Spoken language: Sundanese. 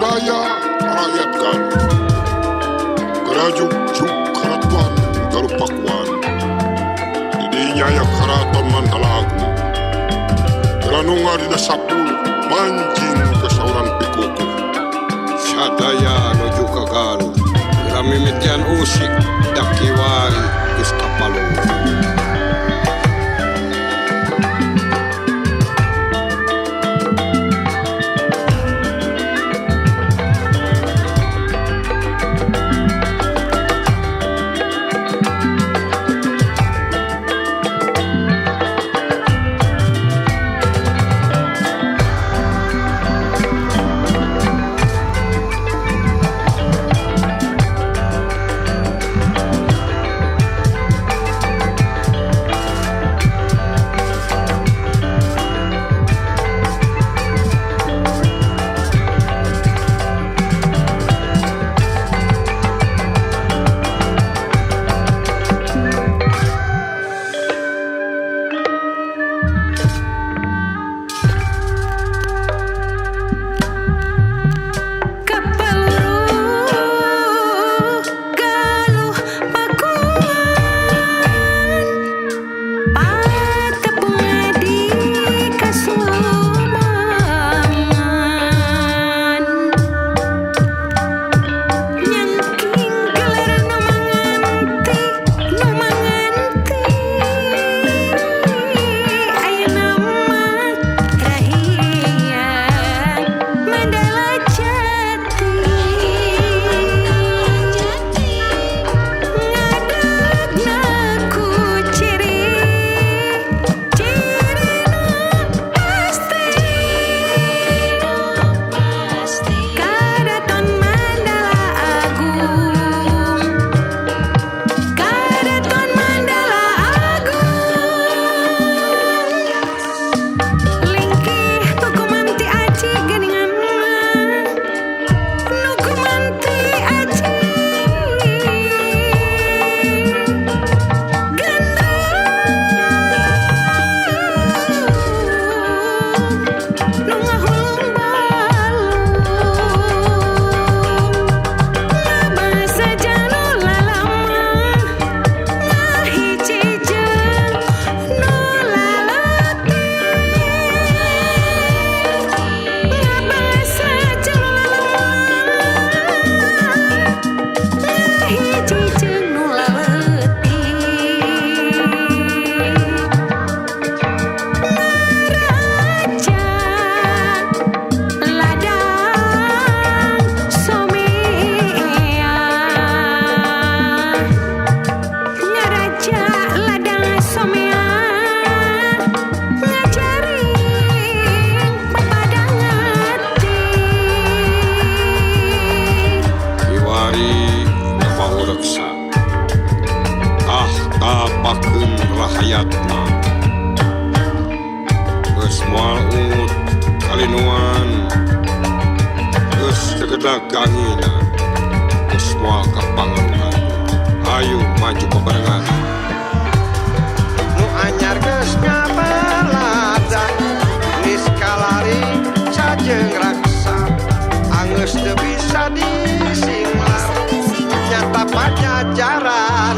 Sadaya rakyat Galuh. Gerajuk-juk Keraton Galuh Pakuan. Didinya aya Keraton Mandala Agung. Geranunga dina 10 manjing ke sauran pikukuh. Sadaya nuju ka Galuh. Geura mimitian usik da kiwari geus kapaluruh. Kapaluruh Galuh Pakuan Patepung di Kasumangan Nyangking gelar nu manganti nu manganti ayeuna mah Rahiyang Mandala Jati Ngadegna ku ciri cirina pasti Karaton Mandala Agung Karaton Mandala Agung Lingkih tukumanti aci geuningan mah Nu kumanti aci Gandrung nu ngahuleng balung Ngabasa nu lalamah Ngahiji jeung nu laleutik Ngabasa nu lalamah Ngahiji jeung nu laleutik Ngaraja ladang somea Ngaraja ladang somea Ngajaring papadang ati. Kiwari ngabahureksa. Tahta pakeun rahayatna. Geus moal ungut kalinuan. Geus tegedag angina. Geus moal kapangaruhan. Hayu maju babarengan. Nu anyar geus ngabalada geus kalari sajeng raksa anggeus teu bisa disinglar nyata pajajaran.